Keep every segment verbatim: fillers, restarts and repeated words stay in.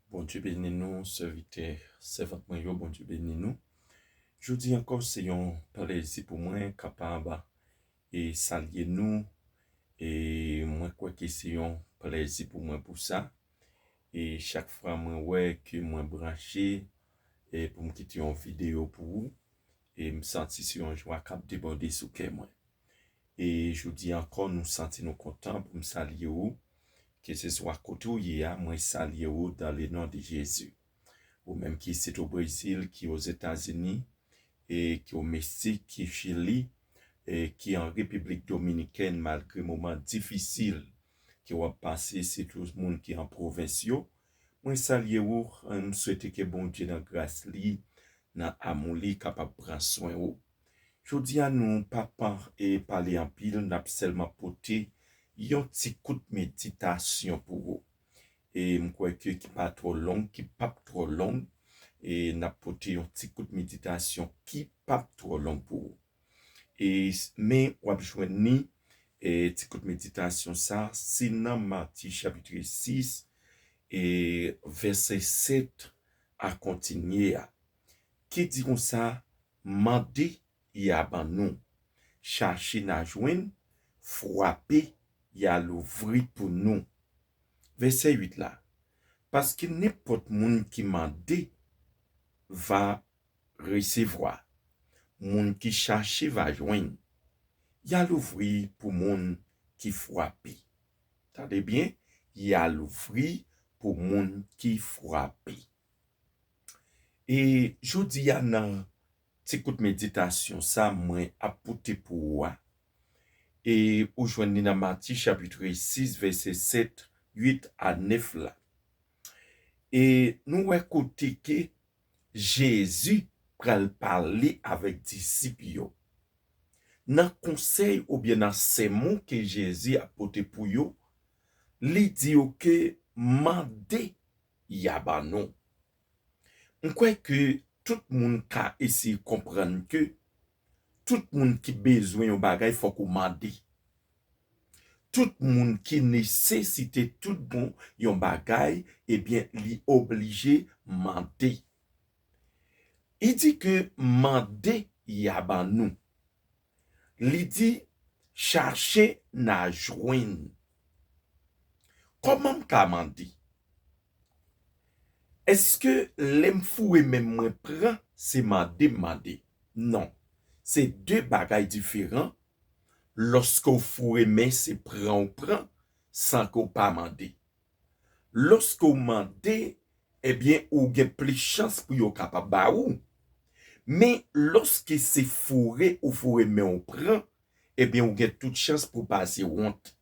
Bondye beni nou, sèvitè, sèvant mwen yo, Bondye beni nou. Jodi ankò, se yon plezi pou mwen kapab e salye nou. E mwen kwè ke se yon plezi pou mwen pou sa. E chak fwa mwen wè ke mwen branche e pou m kite yon videyo pou ou, e m santi se yon jwa k ap debòde sou kè mwen. E jodi ankò, nou santi nou kontan pou m salye ou. Keseswa kote ou ye a, mwen salye ou dans le nom de Jésus. Ou menm ki isit o Brezil, ki Ozetazini, e ki o Meksik, ki Chili, e ki an Repiblik Dominikèn, malgre moman difisil ke w ap pase, sitou moun ki an pwovens yo, mwen salye ou, e m swete ke Bondye nan gras li, nan amou li, kapab pran swen ou. Jodi a, nou p ap e pale anpil, n ap sèlman pote yon ti kout meditasyon pou ou. E m kwè ke ki pa twò long, ki p ap twò long, e n ap pote yon ti kout meditasyon ki p ap twò long pou ou. E s- men w ap jwenn ni e ti kout meditasyon sa, se nan Matye chapit sis e vèsè sèt a kontinye a, ki di konsa, mande, y a ban nou. Chache, n a jwenn. Frape, y a louvri pou nou. Vèsè uit la, paske nenpòt moun ki mande va resevwa. Moun ki chache va jwenn. Y a louvri pou moun ki frape. Tande byen, y a louvri pou moun ki frape. E jodi a nan ti kout meditasyon sa mwen ap pote pou ou a, e ou jwenn li nan Matye chapit sis vèsè sèt, uit a nèf la. E nou wè kote ke Jezi pral pale avèk disip yo. Nan konsèy oubyen nan sèmon ke Jezi ap pote pou yo, li di yo ke mande, y a ban nou. M kwè ke tout moun ka eseye konprann ke tout moun ki bezwen yon bagay fòk ou mande. Tout moun ki nesesite tout bon yon bagay, ebyen, li oblije mande. Li di ke mande, y a ban nou. Li di, chache, n a jwenn. Kòman m ka mande? Èske lè m foure men m mwen pran, se mande m mande? Non. Se de bagay diferan. Lòske w foure men, se pran w pran, san ke w pa mande. Lòske w mande, ebyen, ou gen plis chans pou yo kapab ba ou. Men, lòske se foure ou foure men w pran, ebyen, ou gen tout chans pou w pase wont.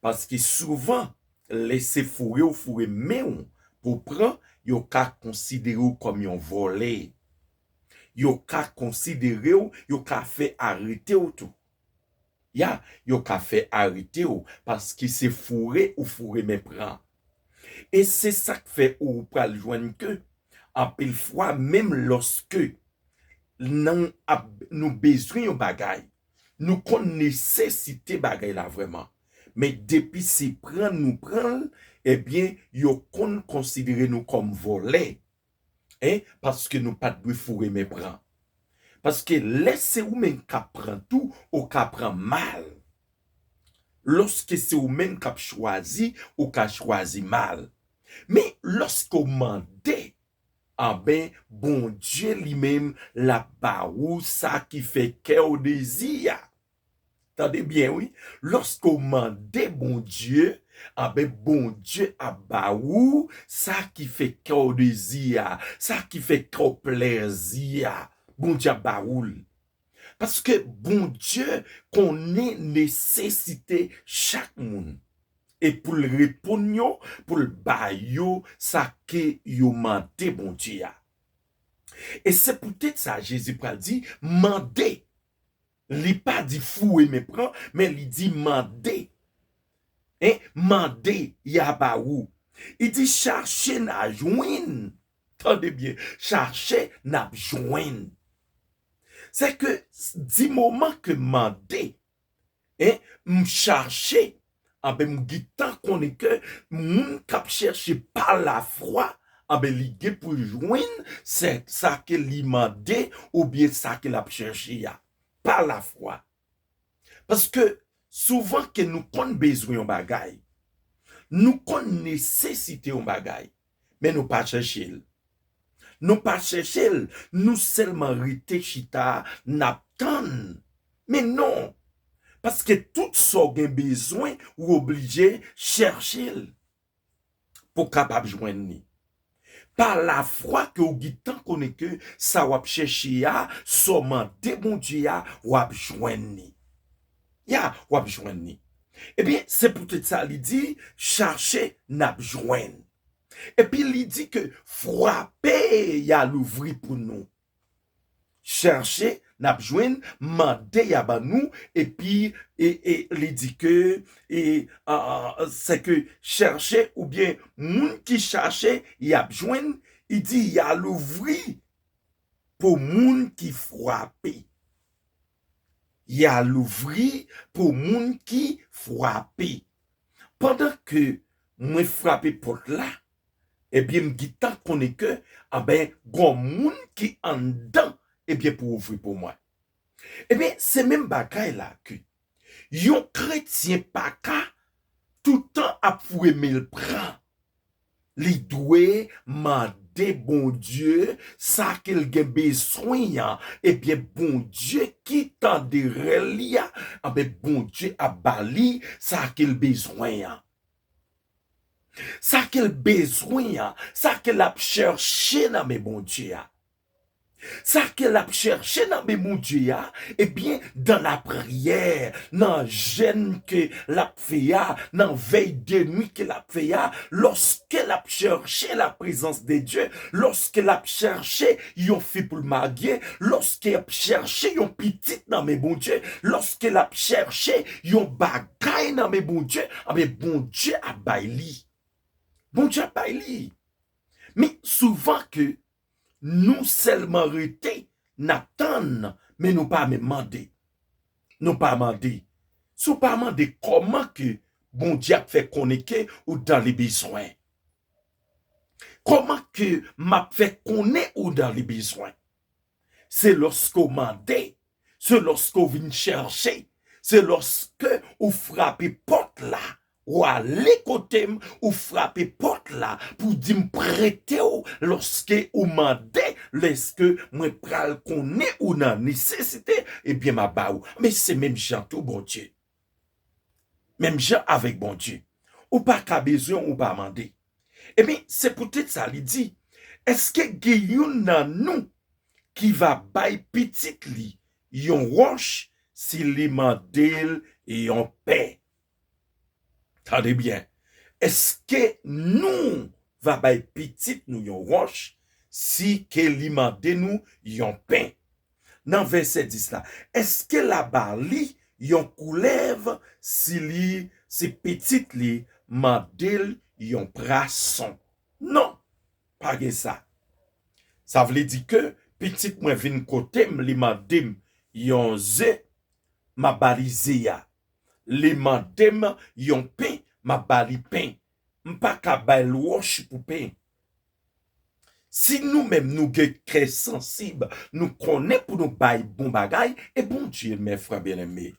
Paske souvan, lè se foure ou foure men w pou w pran, yo ka konsidere w kòm yon vòlè. Yo ka konsidere w, yo ka fè arete w tou. Ya, yo ka fè arete w paske se foure ou foure men pran. E se sa k fè ou pral jwenn ke, anpil fwa, menm lòske nan ap, nou bezwen yon bagay, nou konn nesesite bagay la vrèman. Men depi se pran nou pran l, ebyen, yo konn konsidere nou kòm vòlè. Hein? Paske nou pa t dwe foure men pran. Paske lè se ou menm k ap pran tou, ou ka pran mal. Lòske se ou menm k ap chwazi, ou ka chwazi mal. Men lòske w mande, anben, Bondye li menm, l ap ba ou sa ki fè kè w dezi a. Tande byen, wi. Lòske w mande Bondye, anben, Bondye ap ba ou sa ki fè kè w dezi a, sa ki fè kè w plezi a. Bondye ap ba ou l. Paske Bondye konnen nesesite chak moun. E pou l reponn yo, pou l ba yo sa ke yo mande Bondye a. E se poutèt sa Jezi pral di, mande. Li pa di foure men pran, men li di mande. Hein? Mande, y a ba ou. Li di chache, n a jwenn. Tande byen, chache, n ap jwenn. Se ke di moman ke mande, hein, m chache, anben m gentan konnen ke moun k ap chèche pa lafwa, anben, li gen pou l jwenn se sa ke li mande oubyen sa ke l ap chèche a, pa lafwa. Paske souvan ke nou konn bezwen yon bagay, nou konn nesesite yon bagay, men nou pa chèche l. Nou pa chèche l, nou sèlman rete chita, n ap tann. Men non, paske tout sa w gen bezwen, ou oblije chèche l pou w kapab jwenn li. Pa lafwa ke w gentan konnen ke sa w ap chèche a, sa w mande Bondye a, w ap jwenn li. Ya, w ap jwenn li. Ebyen, se poutèt sa li di, chache, n ap jwenn. Epi li di ke frape, y a louvri pou nou. Chèche, n ap jwenn, mande, y a ban nou, epi e, e, li di ke e, a, a, se ke chèche oubyen moun ki chache, y ap jwenn, li di, y a louvri pou moun ki frape. Y a louvri pou moun ki frape. Pandan ke mwen frape pòt la, ebyen, m gentan konnen ke, anben, gon moun ki anndan, ebyen, pou ouvri pou mwen. Ebyen, se menm bagay la ke yon kretyen pa ka toutan ap foure men l pran. Li dwe mande Bondye sa ke l gen bezwen an. Ebyen, Bondye ki tande rèl li a, anben, Bondye ap ba li sa ke l bezwen an. Sa ke l bezwen an, sa ke l ap chèche nan men Bondye a. Sa ke l ap chèche nan men Bondye a, ebyen, dan lapriyè, nan jèn ke l ap fè a, nan vèy de nwi ke l ap fè a, lòske l ap chèche laprezans de Dye, lòske l ap chèche yon fi pou l marye, lòske l ap chèche yon pitit nan men Bondye, lòske l ap chèche yon bagay nan men Bondye, anben, Bondye ap bay li. Bondye ap bay li. Men souvan ke nou sèlman rete, n ap tann, men nou pa menm mande. Nou pa mande. Si w pa mande, kòman ke Bondye ap fè konnen ke ou dan li bezwen? Kòman ke m ap fè konnen ou dan li bezwen? Se lòske w mande, se lòske w vin chèche, se lòske ou frape pòt la, ou ale kote m, ou frape pòt la pou di m prete w, lòske ou mande, lèske mwen pral konnen ou nan nesesite, ebyen, m ap ba ou. Men se menm jan tou, Bondye. Menm jan avèk Bondye. Ou pa ka bezwen, ou pa mande. Ebyen, se poutèt sa li di, èske gen youn nan nou ki va bay pitit li yon wòch si li mande l yon pen? Tande byen. Èske nou va bay pitit nou yon wòch si ke li mande nou yon pen? Nan vèsè dis la, èske l a ba li yon koulèv si li, si pitit li mande l yon pwason? Non, pa gen sa. Sa vle di ke pitit mwen vin kote m, li mande m yon ze, m a ba li ze a. Li mande m yon pen, m a ba li pen. M pa ka bay l wòch pou pen. Si nou menm nou gen kè sansib, nou konnen pou nou bay bon bagay, e Bondye, mè frè byeneme.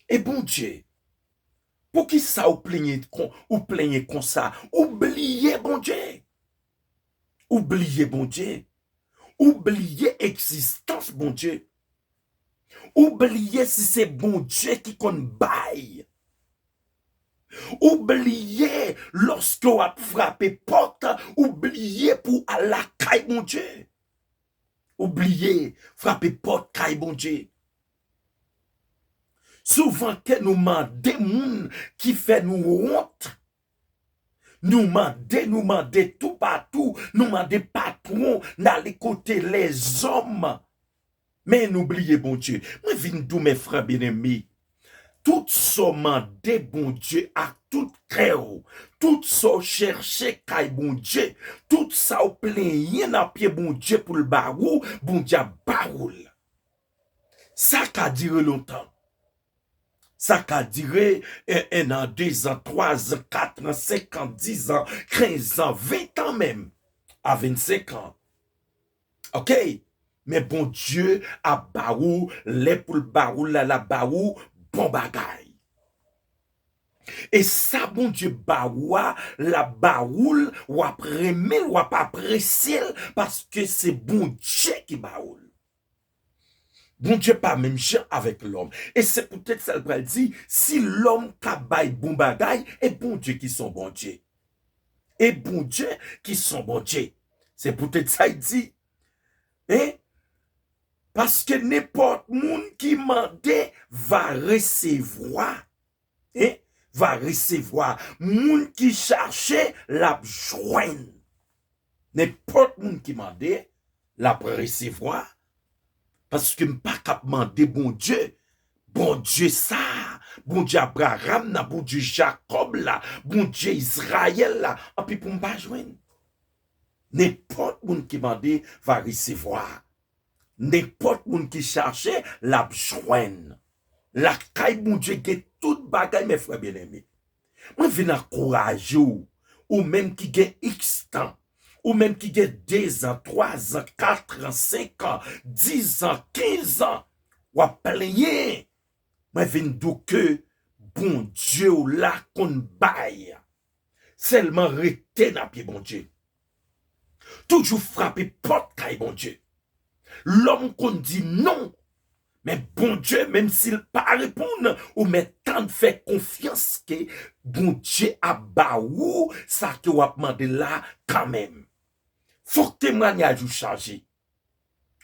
E Bondye, poukisa ou plenyen kon, ou plenyen konsa? Ou bliye Bondye. Ou bliye Bondye. Ou bliye egzistans Bondye. Ou bliye si se Bondye ki konn bay. Ou bliye lòske w ap frape pòt, ou bliye pou w al lakay Bondye. Ou bliye frape pòt kay Bondye. Souvan ke nou mande moun ki fè nou wont. Nou mande, nou mande toupatou, nou mande patwon, n ale kote lèzòm. Men nou bliye Bondye. Mwen vin di w, mè frè byeneme, tout sa w mande Bondye ak tout kè w, tout sa w chèche kay Bondye, tout sa w plenyen nan pye Bondye pou l ba ou, Bondye ap ba ou l. Sa ka dire lontan. Sa ka dire en, en an, dezan, twazan, katran, senkan, dizan, kenzan, ventan menm, a vennsenk an. Oke? Men Bondye ap ba ou, lè pou l ba ou la, l ap ba ou bon bagay. E sa Bondye ba ou a, l ap ba ou l, w ap renmen l, w ap apresye l, paske se Bondye ki ba ou l. Bondye pa menm jan avèk lòm. E se poutèt sa l pral di, si lòm ka bay bon bagay, e Bondye ki son Bondye. E Bondye ki son Bondye. Se poutèt sa l di, en, paske nenpòt moun ki mande va resevwa. En, va resevwa. Moun ki chache, l ap jwenn. Nenpòt moun ki mande, l ap resevwa. Paske m pa kab mande Bondye, Bondye sa, Bondye Abraram nan, Bondye Jakòb la, Bondye Izrayèl la, anpi pou m pa jwenn. Nenpòt moun ki mande va resevwa. Nenpòt moun ki chache, l ap jwenn. Lakay Bondye gen tout bagay, men frè byeneme. Mwen vin ankouraje w, ou menm ki gen iks tan, ou menm ki gen dezan, twazan, katran, senkan, dizan, kenzan, w ap plenyen. Mwen vin di w ke Bondye w la konn bay. Sèlman rete nan pye Bondye. Toujou frape pòt kay Bondye. Lòm konn di non, men Bondye, menm si l pa reponn, ou mèt tann, fè konfyans ke Bondye ap ba ou sa ke w ap mande l la kanmenm. Fòk temwanyaj ou chanje.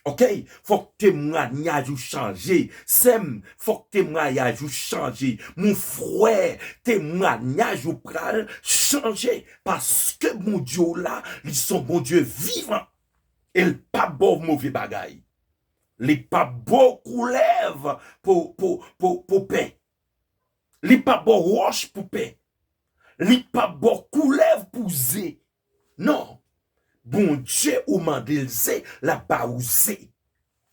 Oke? Fòk temwanyaj ou chanje. Sè m, fòk temwanyaj ou chanje. Mon frè, temwanyaj ou pral chanje. Paske Bondye w la, li se yon Bondye vivan. E l p ap ba w move bagay. Li p ap ba w koulèv pou, pou, pou, pou pen. Li p ap ba w wòch pou pen. Li p ap ba w koulèv pou ze. Non. Bondye, ou mande l ze, l ap ba ou ze.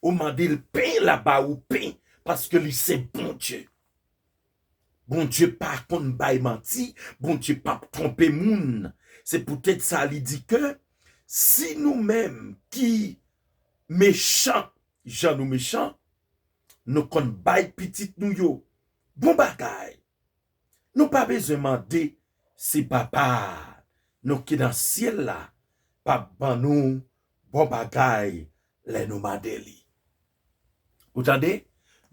Ou mande l pen, l ap ba ou pen. Paske li se Bondye. Bondye pa konn bay manti, Bondye p ap twonpe moun. Se poutèt sa li di ke si nou menm ki mechan, jan nou mechan, nou konn bay pitit nou yo bon bagay, nou pa bezwen mande si Papa nou ki nan syèl la p ap ban nou bon bagay lè nou mande li. Ou tande?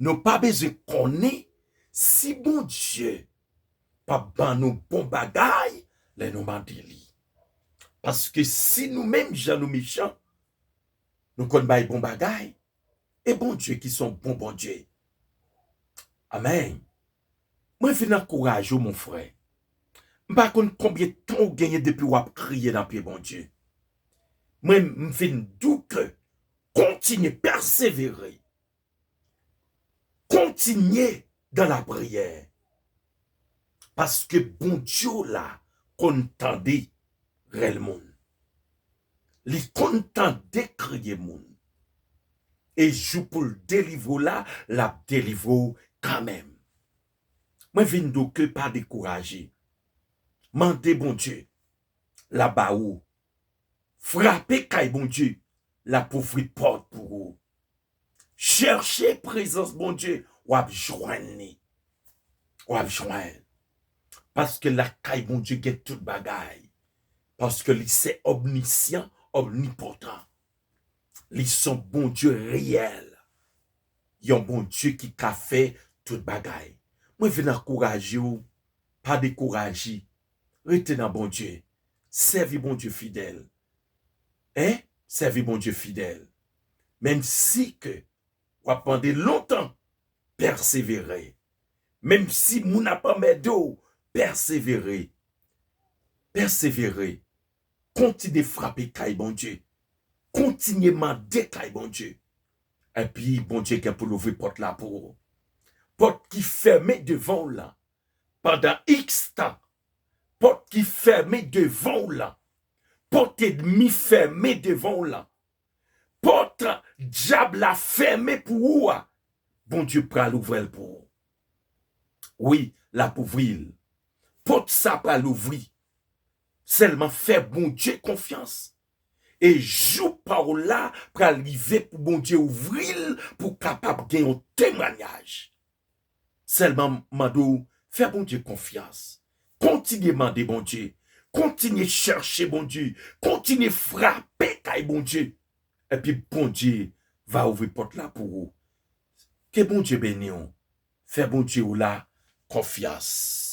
Nou pa bezwen konnen si Bondye p ap ban nou bon bagay lè nou mande li. Paske si nou menm jan nou mechan, nou konn bay bon bagay, e Bondye ki se yon bon Bondye. Amèn. Mwen vin ankouraje w, mon frè. M pa konn konbyen tan w genyen depi w ap kriye nan pye Bondye. Mwen, m vin di w ke kontinye pèsevere. Kontinye dans la prière. Paske Bondye w la konn tande rèl moun. Li konn tande kriye moun. E jou pou l delivre w la, l ap delivre w kanmenm. Mwen vin di w ke pa dekouraje. Mande Bondye, l ap ba ou. Frape kay Bondye, l ap ouvri pòt pou ou. Chèche prezans Bondye, w ap jwenn li. W ap jwenn. Paske lakay Bondye gen tout bagay. Paske li se omnisyan, omnipotan. Li se yon Bondye reyèl. Yon Bondye ki ka fè tout bagay. Mwen vin ankouraje w, pa dekouraje. Rete nan Bondye. Sèvi Bondye fidèl. En? Sèvi Bondye fidèl. Menm si ke w ap mande lontan, pèsevere. Menm si moun ap anmède w, pèsevere. Pèsevere. Kontinye frape kay Bondye. Kontinye mande kay Bondye. Epi Bondye gen pou l ouvri pòt la pou ou. Pòt ki fèmen devan w lan, pandan iks tan. Pòt ki fèmen devan w lan. Pòt ènmi fèmen devan w lan. Pòt dyab la fèmen pou ou a, Bondye pral ouvè l pou ou. Wi, l ap ouvri l. Pòt sa pral ouvri. Sèlman fè Bondye konfyans. E jou pawòl la pral rive pou Bondye ouvri l pou w kapab gen yon temwayaj. Sèlman mande w, fè Bondye konfyans. Kontinye mande Bondye. Kontinye chèche Bondye. Kontinye frape kay Bondye. Epi Bondye va ouvri pòt la pou ou. Ke Bondye beni w. Fè Bondye w la konfyans.